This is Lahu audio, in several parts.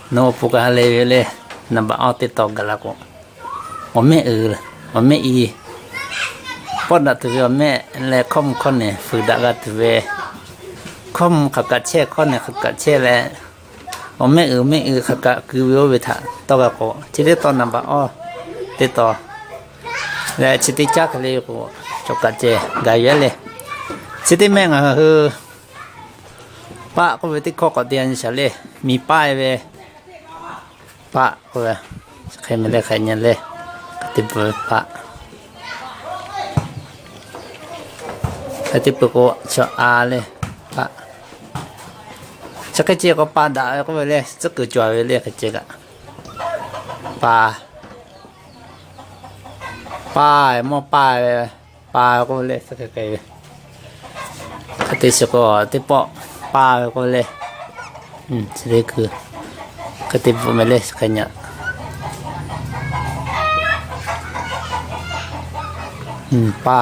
Nawˬ hui pon kaꞈ ha lehˬ ve le, naˍ baꞈ awˇ teˇ taw gaˬ la k'o, awˬ mehˆ uiˍ, awˬ mehˆ i, pawˆ daꞈ tuˬ ve awˬ mehˆ leh hkawˇ mvuh hkawˇ nehˬ fuiˍ daꞈ g'a tuˬ ve, hkawˇ mvuh hk'aˬ kaꞈ chehˇ, hkawˇ nehˬ hk'aˬ kaꞈ chehˇ leh, awˬ mehˆ uiˍ mehˆ i hk'aˬ kaꞈ keu ve oˇ ve htaꞈ tawˇ g'a k'o, chi teˇ taw naˍ baꞈ awˇ teˇ taw leh chi teˇ caˉ hk'e le k'o, cawˬ kaꞈ ceh gaˬ yuˬ le. Chi teˇ mehˆ ngaˬ hui paˆ k'oˆ ve teˇ hkawˇ k'awꞈ te a nyi shaˍ le. Miˬ paˆ e ve, paˆ k'oˆ ve, chi hk'e meh le, hk'e nyi le, hk'e te bvuhꞈ ve paˆ, hk'e te bvuhꞈ k'o chi a le, paˆ. Chi hk'e ceh k'o pa daꞈ ve k'oˆ ve le, tcuhˉ kuiˬ cawˬ ve le, hk'e ceh kaꞈ, pa, pa, mawˇ pa ve, pa k'oˆ ve le, chi hk'e hk'e ve, hk'e te shiˍ k'o teˇ pawˆ pa ve k'oˆ ve le. Chi teˇ kuiˬ hk'e te bvuhꞈ meh le, chi hk'e nyi, pa.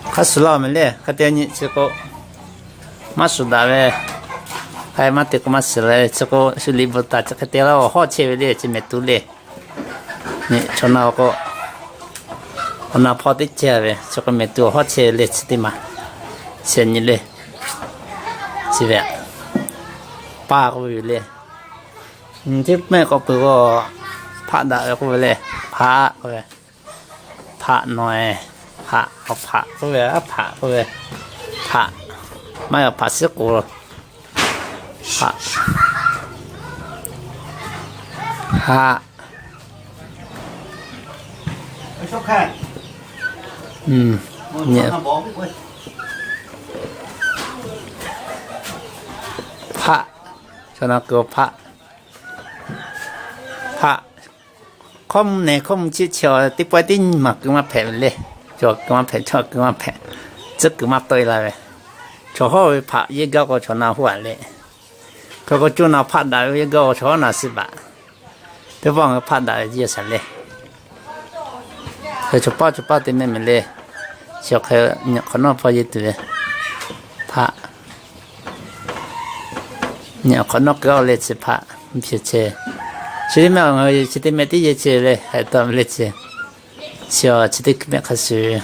Hk'a shuˍ laˇ meh le, hk'e te nyi chi k'o, maˇ shuˍ daꞈ ve, hk'e maˇ te k'o maˇ shiˍ le. Chi k'o shu liꞈ bvuhꞈ taˍ chi hk'e te laˇ, awˬ hawˉ chehˇ ve le, chi mehˍ tuˬ le. Chaw na k'o, awˬ na hpawˇ teˇ ceh ve, chi k'o mehˍ tuˬ awˬ hawˉ chehˇ ve le, chi teˇ maˬ, chi nyi le, chi ve, pa k'oˆ ve le. Teˇ mehˆ k'awꞈ peuˬ k'o, hpaˆ daꞈ ve k'oˆ ve le, hpaˆ k'oˆ ve, hpaˆ nawˬ e, hpaˆ, awˬ hpaˆ k'oˆ ve, aˉ hpaˆ k'oˆ ve, hpaˆ, maˇ awˬ hpaˆ shiˉ k'o, hpaˆ, hpaˆ, hpaˆ, chaw na kuiˬ hpaˆ, hpaˆ, hkawˇ mvuh nehˬ hkawˇ mvuh chi chi teˇ pawehˇ teˇ nyi maˬ keu maˇ hpehꞈ ve le. Chaw keu maˇ hpehꞈ, chaw keu maˇ hpehꞈ, tcuhˉ kuiˬ maˇ tawˆ e la ve. Chaw hawˉ ve hpaꞈ yeˇ gaˇ k'o chaw na huˉ a le. Hk'e k'o co na hpaˆ daꞈ ve yeˇ gaˇ k'o chaw hawˉ na suh baˬ. Teˇ pawˆ ngaˬ hui hpaˆ daꞈ ve jiˇ a shaˍ le. Hk'e chaw paˇ chaw paˇ te mehˆ mehˍ le. Chi hk'e nyi hk'awꞈ nawˉ hpawˇ yeˇ tuˬ ve hpaˆ, nyi hk'awꞈ nawˉ keu a le chi hpaˆ, chi, chi teˇ mehˆ ngaˬ hui chi teˇ mehˆ teˇ yehˇ chehˇ ve le, haiˬ taw ve le chi. Chi, chi teˇ mehˆ hk'a shuˍ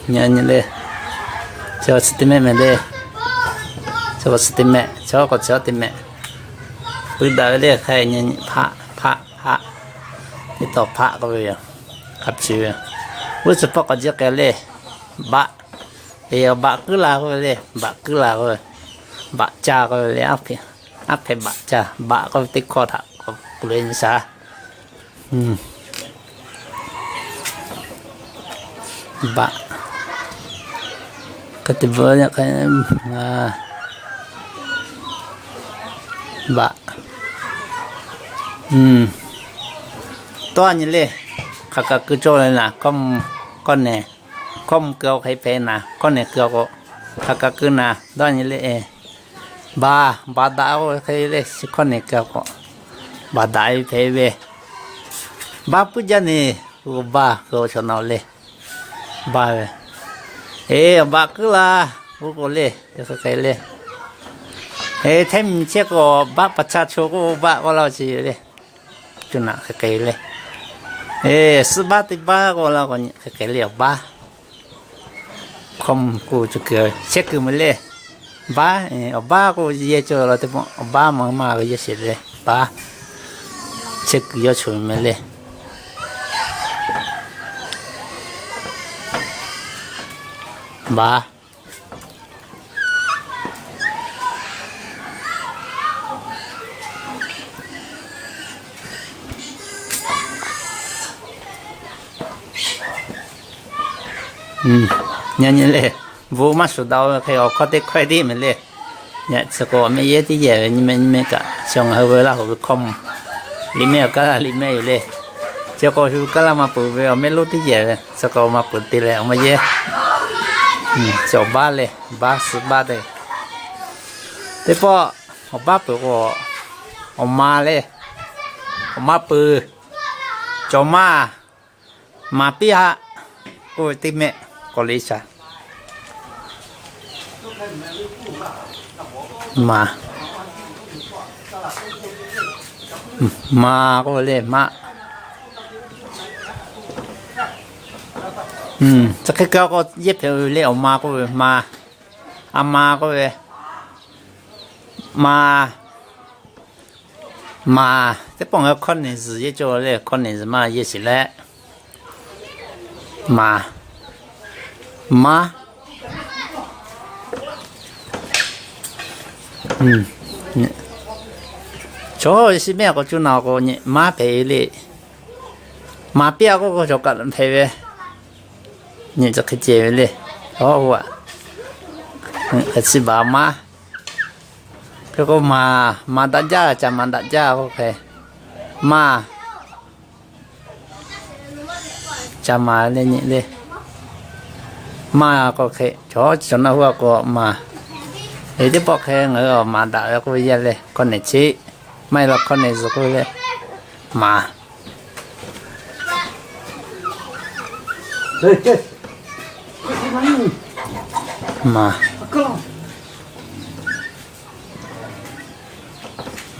nyi nyi le. Chi chi teˇ mehˆ mehˍ le. Chi chi teˇ mehˆ, chi k'o chi teˇ mehˆ. Pui daꞈ ve le hk'e nyi nyi hpaˆ hpaˆ hpaˆ. Teˇ taw hpaˆ k'oˆ ve yoˬ. Hk'a piˇ ve, g'uˇ suhˍ hpawˇ k'awꞈ jiˇ k'ai le. Baꞈ, e, baꞈ kuiˉ la k'oˆ ve le. Baꞈ kuiˉ la k'oˆ ve, baꞈ ca k'oˆ ve le. Aˉ hpehꞈ baꞈ ca, baꞈ k'oˆ ve teˇ hkawˇ htaꞈ k'oˆ le nyi shaˍ. Baꞈ, hk'e te bvuhꞈ, baꞈ, tawˇ nyi le. Hk'aˬ kaꞈ keu cawˇ le naˍ, kawˇ mvuh, kawˇ nehˬ, kawˇ mvuh keu a hk'e hpehꞈ naˍ, kawˇ nehˬ keu a k'o, hk'aˬ kaꞈ keu naˍ, dawˇ nyi le. Baˬ, baˬ daꞈ k'oˆ ve hk'e le, chi hkawˇ nehˬ keu a k'o, baˬ daꞈ ve hpehꞈ ve. Baˇ puiˉ jaˇ neˬ, baˇ k'oˆ ve chaw na le. Baˇ ve, e, awˬ baꞈ kuiˉ la, k'oˆ k'o le, hk'e hk'e le. E, hteˇ miˬ chehˇ k'o baˆ pa chaˇ cho k'o baˆ k'oˆ laˇ chi le. Cuˇ naꞈ hk'e hk'e le. E, suhˉ baˆ teˇ baˆ k'oˆ laˇ k'o hk'e hk'e le awˬ baˆ. Hkawˇ mvuh k'oˆ ve chi keu chehˇ kuiˬ meh le. Baˆ, awˬ baˆ k'oˆ ve yehˇ cawˇ la teˇ pawˆ awˬ baˆ ma maˇ ve yehˇ sheˍ le. Baˆ, chehˇ kuiˬ yawˇ choˬ meh le. Baˆ. Nyi nyi le, bon maˇ shuˍ daꞈ ve hk'e awˬ hkawˇ teˇ hkawehˇ tiˉ meh le. Nyi chi k'o awˬ meh yehˇ teˇ yehˬ ve nyi meh nyi meh kaꞈ chi ngaˬ hui ve Laˇ huˍ ve hkawˇ mvuh liꞈ mehˆ awˬ kaˉ laˇ liꞈ mehˆ yoˬ le. Chi k'o hui kaˉ laˇ maˇ peuˬ ve awˬ meh lonˉ teˇ yehˬ ve chi k'o maˇ peuˬ te leh awˬ meh yehˇ Cawˬ baˆ le, baˆ suh baˆ te. Teˇ pawˆ awˬ baˆ peuˬ k'o, awˬ ma le, awˬ ma peuˬ, cawˬ ma, maˍ piˇ haˆ k'oˆ ve teˇ mehˆ k'awꞈ le shaˍ. Maˍ, maˍ k'oˆ ve le, maˆ. Chi hk'e kaꞈ k'o yehˇ hpehꞈ ve le, awˬ ma k'oˆ ve ma, a ma k'oˆ ve ma. Maˍ, teˇ pawˆ ngaˬ hui hkawˇ neˬ zuhˬ yehˇ cawˇ le, hkawˇ neˬ zuhˬ maˇ yehˇ shiˍ leh, maˍ, maˇ. Chaw shi mehˆ k'awꞈ cuˇ na k'o, maˇ hpehꞈ ve le. Maˍ piˇ a k'oˆ k'o, chaw kaꞈ hpehꞈ ve. Nyi tcuh hk'e ceh ve le. Oˇ, hk'e chi baˬ maˇ. Hk'e k'o maˍ, maˍ daꞈ jaˇ, ca maˍ daꞈ jaˇ k'oˆ hk'e. Maˇ, ca maˍ le nyi le. Maˇ k'oˆ hk'e, chaw chi chaw naˆ hu a k'o maˍ. Eˬ, teˇ pawˆ hk'e ngaˬ hui maˍ daꞈ ve k'oˆ ve yaˇ le, hkawˇ neˬ chi, maˇ heˆ la hkawˇ neˬ zuhˬ k'oˆ ve le. Maˍ, maˍ,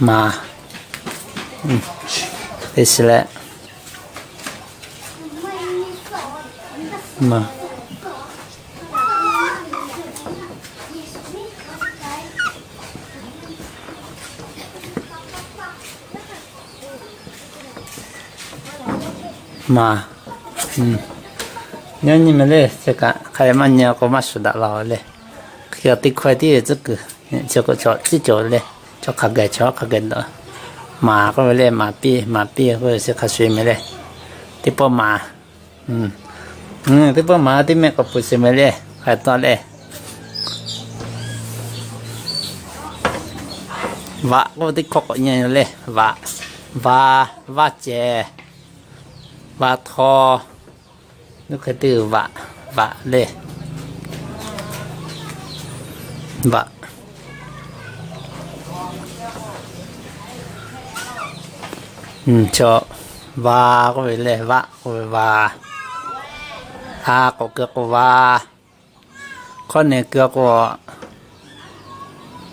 maˍ, te shiˍ leh, maˍ. Maˍ, nyi nyi meh le, chi kaꞈ hk'a maˇ nyi k'o maˇ shuˍ daꞈ la le. Hk'e teˇ hkawehˇ tiˉ ve tcuhˉ kuiˬ, chi k'o chaw tiˉ cawˬ ve le. Chaw hk'a gaˬ chaw hk'a gaˬ daꞈ. Maˍ k'oˆ ve le, maˍ piˇ, maˍ piˇ k'oˆ ve chi hk'a shuˍ meh le. Teˇ pawˆ maˍ, teˇ pawˆ maˍ teˇ mehˆ k'awꞈ peuˬ sheˍ meh le. Hk'a taw le. Vaꞈ k'oˆ ve teˇ hkawˇ k'awꞈ nyi le. Vaꞈ, va, vaˇ cehˬ, va htaw, nuˇ hk'e te vaꞈ, vaꞈ le. Vaꞈ, chaw, va k'oˆ ve le, vaꞈ k'oˆ ve va. Ha k'awꞈ keu k'o va. Hkawˇ neˬ keu k'o,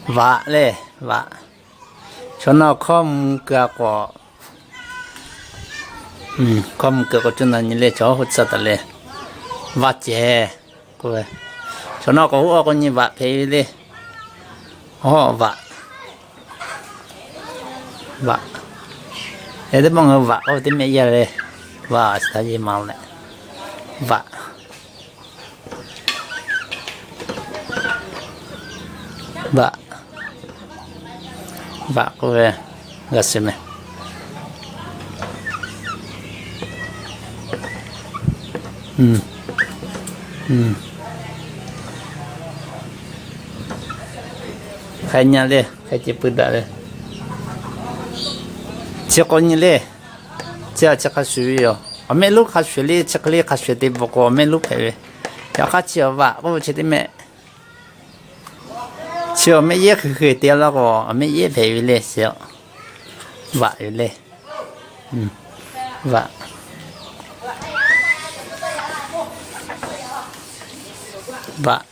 vaꞈ le, vaꞈ. Chaw naˆ hkawˇ mvuh keu k'o, hkawˇ mvuh keu k'o cuˇ na nyi le, chaw hu tcuh taˍ le. Vaˇ cehˬ k'oˆ ve, chaw naˆ k'awꞈ hu a k'o nyi vaꞈ hpehꞈ ve le. Oˇ vaꞈ, vaꞈ. Yaꞈ teˇ pawˆ ngaˬ hui vaꞈ k'oˆ ve teˇ mehˆ yaˇ le. Vaꞈ chi htaꞈ yehˬ ma leh, vaꞈ, vaꞈ, vaꞈ k'oˆ ve g'a shiˍ meh. Hk'e nyi le, hk'e ce pui daꞈ ve. Chi k'o nyi le. Chi a chi hk'a shuˍ ve yoˬ. Awˬ mehˆ lonˉ hk'a shuˍ le, chi hk'e le hk'a shuˍ te bvuhꞈ k'o awˬ mehˆ lonˉ hpehꞈ ve. Yaꞈ hk'aˇ chi awˬ vaꞈ k'oˆ ve chi teˇ mehˆ, chi awˬ mehˆ yehˇ hkui hkui te laˇ k'o, awˬ mehˆ yehˇ hpehꞈ ve le, chi vaꞈ ve le. Vaꞈ, vaꞈ,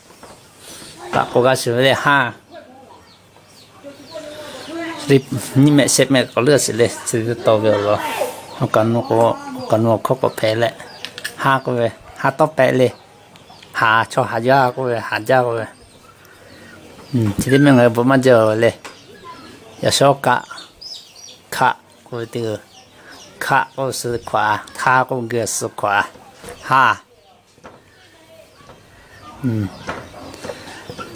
vaꞈ k'o g'a shiˍ ve le, ha. Nyiˇ mehˆ shehˆ mehˆ k'awꞈ leuˆ shiˍ le, chi taw ve awˬ lawn. Awˬ kaˍ nu k'o, awˬ kaˍ nu awˬ hkawˇ k'awꞈ hpehꞈ leh, ha k'oˆ ve, ha tawˇ pehˆ le. Haˍ, chaw haˍ jaˇ k'oˆ ve, haˍ jaˇ k'oˆ ve. Chi teˇ mehˆ ngaˬ hui bvuhꞈ maˇ jaˇ le. Yaꞈ shawˉ kaˆ, hkaˆ k'oˆ ve teˇ, hkaˆ k'oˆ suh hkawꞈ a, htaˇ k'oˆ geh suh hkawꞈ a, ha.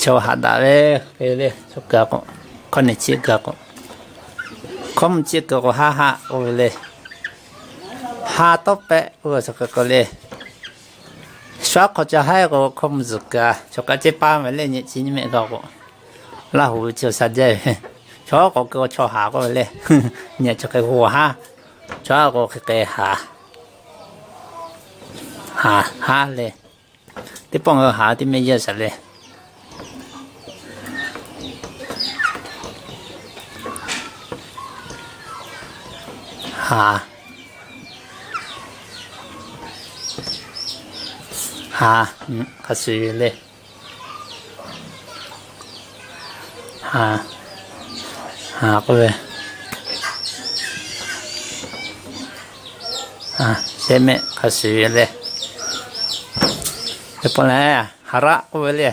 Chaw haꞈ daꞈ ve, hk'e le, chaw keu k'o, hkawˇ neˬ chiˆ keu k'o, hkawˇ mvuh chiˆ keu k'o, haˉ haˆ k'oˆ ve le. Ha tawˇ pehˆ k'oˆ ve chaw keu k'o le. Shu aˉ hk'aw ca haiˉ k'o, hkawˇ mvuh zuhˬ keu a, chaw kaꞈ ceh pa ve le, nyi chi nyiˇ mehˆ g'a k'o, Laˇ huˍ ve chi awˬ sha jaˇ ve, chaw k'awꞈ keu k'o chaw haˍ k'oˆ ve le. Nyi chaw hk'e hu haˉ, chaw aˉ k'o hk'e hk'e haˍ, haˍ haˉ le. Teˇ pawˆ ngaˬ hui haˍ teˇ mehˆ yehˇ shaˍ le. Haˍ, haˍ, hk'a shuˍ le. Haˍ, haˍ k'oˆ ve, haˍ, shehˆ mehˆ hk'a shuˍ le. Teˇ pawˆ lehˬ, haˍ raˆ k'oˆ ve le.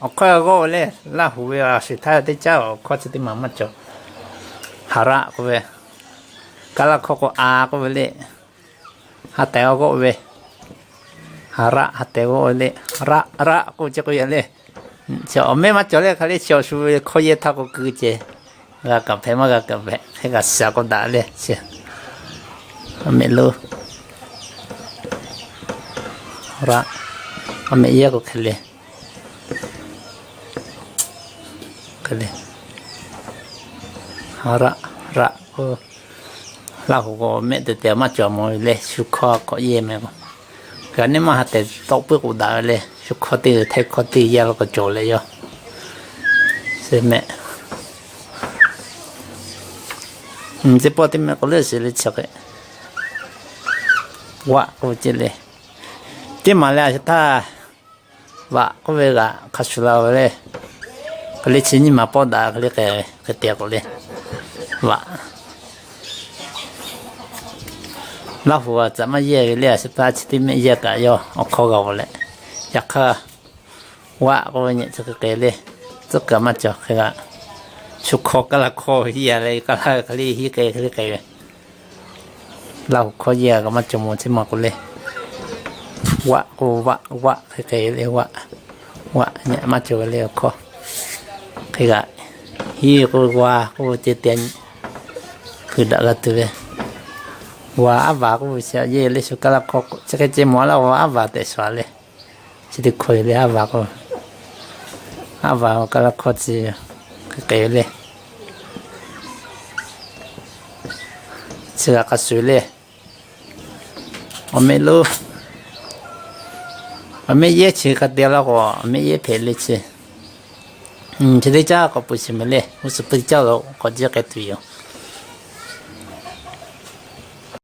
Awˬ hkawˇ g'awˆ ve le. Laˇ huˍ ve a shuˍ htaˇ teˇ caˉ awˬ hkawˇ chi teˇ maˬ maˇ cawˬ. Haˍ raˆ k'oˆ ve, Kaˇlaˇ hkawˇ k'o a k'oˆ ve le. Ha tehˬ g'awˆ ve, haˍ raˆ ha tehˬ g'awˆ ve le. Raˆ, raˆ k'oˆ ve ce k'oˆ yaꞈ le. Awˬ mehˆ maˇ cawˬ le hk'aˬ le, chi awˬ shu ve hkawˇ yehˇ htaˇ k'o keu ceh, g'a kaꞈ hpehꞈ maˇ g'a kaꞈ hpehꞈ hk'e kaꞈ shiˍ k'o daꞈ le. Chi awˬ mehˆ lo, raˆ, awˬ mehˆ yehˇ k'o hk'e le. Hk'e le, haˍ raˆ, raˆ k'o, Laˇ huˍ k'o mehˆ te te maˇ cawˬ mawˬ ve le. Shu hkawˇ k'awꞈ yehˇ meh k'o, g'a neˇ maˇ ha tehˬ tawˆ puiˉ k'o daꞈ ve le. Shu hkawˇ teˇ g'uiˬ htaiˇ hkawˇ teˇ g'uiˬ yehˇ la k'o cawˬ leh yaˇ. Shehˆ mehˆ, teˇ pawˆ teˇ mehˆ k'o leuˆ shiˍ le chi hk'e. Vaˆ k'oˆ ve ce le. Teˇ maˬ leh a shu htaˇ, vaꞈ k'oˆ ve g'aꞈ hk'a shuˍ la ve le. Hk'e le chi nyiˇ maˬ pawˆ daꞈ hk'e le k'ai ve hk'e te k'o le. Vaꞈ, Laˇ huˍ a tcuhꞈ maˇ yehˇ ve le. A shu htaˇ chi teˇ mehˆ yehˇ kaꞈ yawˇ awˬ hkawˇ g'a ve le. Yaꞈ hk'aˇ, vaˆ k'oˆ ve nyi tcuhꞈ hk'e k'ai le. Tcuhꞈ kaꞈ maˇ cawˬ hk'e g'a. Shu hkawˇ Kaˇlaˇ hkawˇ hiˇ a le, Kaˇlaˇ hk'e le hiˇ k'ai hk'e le k'ai ve. Laˇ huˍ hkawˇ yehˇ kaꞈ maˇ cawˬ mawˬ chi maˬ k'o le. Vaˆ k'oˆ vaˆ, vaˆ hk'e k'ai le. Vaˆ, vaˆ nyi maˇ cawˬ ve le awˬ hkawˇ. Hk'e g'a, hiˇ k'oˆ ve g'a k'oˆ ve te te nyi, hkui daꞈ g'a tuˬ ve. G'a aˉ vaˍ k'oˆ ve chi yehˇ le. Shu Kaˇlaˇ hkawˇ chi hk'e ce mawˬ laˇ g'a aˉ vaˍ tehꞈ shaˍ le. Chi teˇ hkawˇ le aˉ vaˍ k'o, aˉ vaˍ Kaˇlaˇ hkawˇ chi hk'e k'ai ve le. Chi g'a hk'a shuˍ le. Awˬ mehˆ lo, awˬ mehˆ yehˇ chi hk'a te laˇ k'o, awˬ mehˆ yehˇ hpehꞈ le chi. Chi teˇ caˉ k'awꞈ pui shiˍ meh le. G'uˇ suhˍ pui caˇ lo k'awꞈ jiˇ k'ai tuˬ yoˬ.